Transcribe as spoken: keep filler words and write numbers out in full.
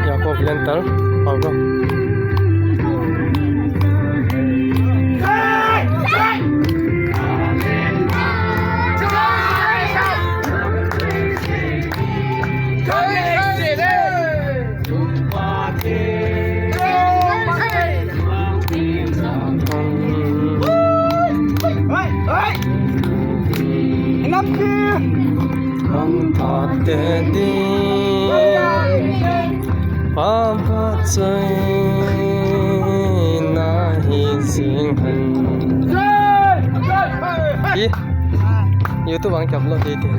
Yaakov Lental, Paulo. Papa choi na hi sing han. Hi. YouTube ang kiupload ding ti.